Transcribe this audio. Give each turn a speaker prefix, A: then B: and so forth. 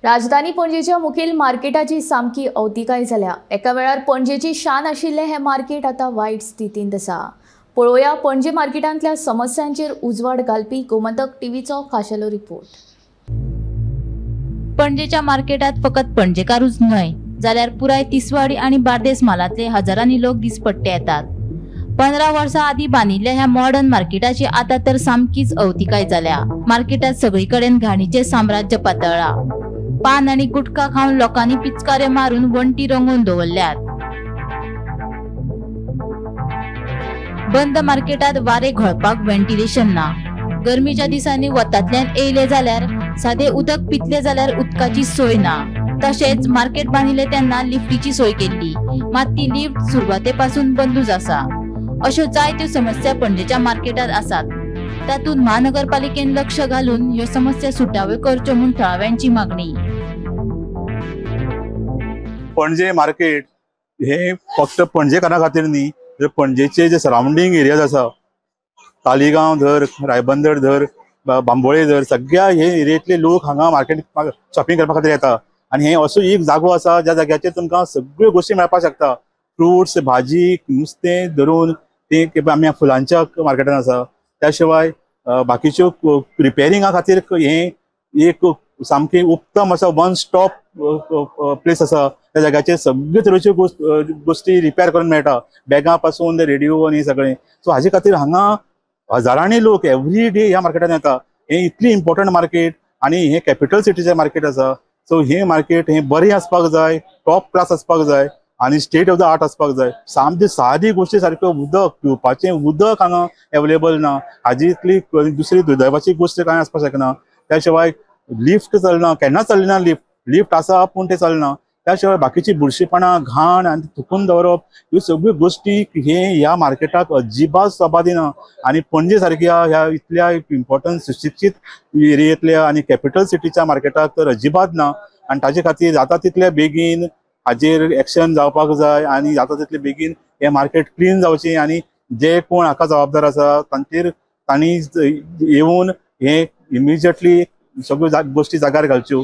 A: राजधानी पणजेच्या मुखेल मार्केटाची सामकी अवतिकाय जाल्या। एका वेळार पणजेची शान आशिल्लें हें मार्केट आतां वायट स्थितींत आसा। पळोवया पणजे मार्केटांतल्या समस्यांचेर उजवाड घालपी गोमंतक टीव्हीचो खाशेलो रिपोर्ट।
B: पणजेच्या मार्केटात फकत पणजेकारूच न्हय जाल्यार पुराय तिसवाडी आनी बार्देस म्हालांतले हजारांनी लोक दिसपट्टे येतात। 15 वर्सां आदीं बांदिल्ल्या ह्या मॉडर्न मार्केटाची आतां तर सामकीच अवतिकाय जाल्या। मार्केटात सगळी कडेन घाणीचें साम्राज्य पातळ्ळां। पान आनी गुटखा खावन लोकांनी पिचकारे मारून वण्टी रंगोवन दवरल्यात। बंद मार्केटात वारें घोळपाक व्हेंटिलेशन ना। गरमीच्या दिसांनी वतांतल्यान येयले जाल्यार सादे उदक पितले जाल्यार उदकाची सोय ना। तशेंच मार्केट बांदिल्लें तेन्ना लिफ्टीची सोय केल्ली, मात ती लिफ्ट सुरवाते पासून बंदूच आसा। अश्यो जायत्यो समस्या पणजेच्या मार्केटात आसात। तातूंत महानगरपालिकेन लक्ष घालून ह्यो समस्या सुटाव्यो करच्यो म्हूण थळाव्यांची मागणी।
C: पणजे मार्केट हे फक्त पणजेकारां खातीर न्ही, तर पणजेचे जे सरावंडींग एरियाज आसा, तालिगांव धर, रायबंदर धर, बांबोळे धर, सगळ्या हे एरियेंतले लोक हांगा मार्केट शॉपिंग करपा खातीर येता। आनी हे असो एक जागो आसा ज्या जाग्याचेर तुमकां सगळ्यो गोश्टी मेळपाक शकता। फ्रुट्स, भाजी, नुस्तें धरून ते आमी फुलांच्या मार्केटान आसा। त्या शिवाय बाकीच्यो रिपेरिंगा खातीर हे एक सामकें उत्तम असो वन स्टॉप प्लेस आसा। त्या जाग्याचेर सगळ्यो तरेच्यो गोश्टी रिपेर करून मेळटा, बॅगां पासून रेडिओ आनी सगळें। सो हाजे खातीर हांगा हजारांनी लोक एवरी डे ह्या मार्केटान येता। हें इतली इम्पॉर्टंट मार्केट आनी हें कॅपिटल सिटीचें मार्केट आसा। सो हें मार्केट हें बरें आसपाक जाय, टॉप क्लास आसपाक जाय आनी स्टेट ऑफ the art आसपाक जाय। सामकी सादी गोश्टी सारक्यो उदक पिवपाचें उदक हांगा एवेलेबल ना, हाजी इतली दुसरी दुर्दैवाची गोश्ट कांय आसपाक शकना। त्या शिवाय लिफ्ट चलना, केन्नाच चलना लिफ्ट, लिफ्ट आसा पूण तें चलना। त्या शिवाय बाकीची बुरशीपणां, घाण आनी थुकून दवरप, ह्यो सगळ्यो गोश्टी हे ह्या मार्केटाक अजिबात सोबा दिना। आनी पणजे सारक्या ह्या इतल्या इम्पॉर्टंट सुशिक्षीत एरियेंतल्या आनी कॅपिटल सिटीच्या मार्केटाक तर अजिबात ना। आनी ताजे खातीर जाता तितल्या बेगीन हाजेर एक्शन जावपाक जाय आनी जाता तितले बेगीन हें मार्केट क्लीन जावचें आनी जे कोण हाका जबाबदार आसा तांचेर तांणी येवन हें इमिजिएटली सगळ्यो गोश्टी जाग्यार घालच्यो।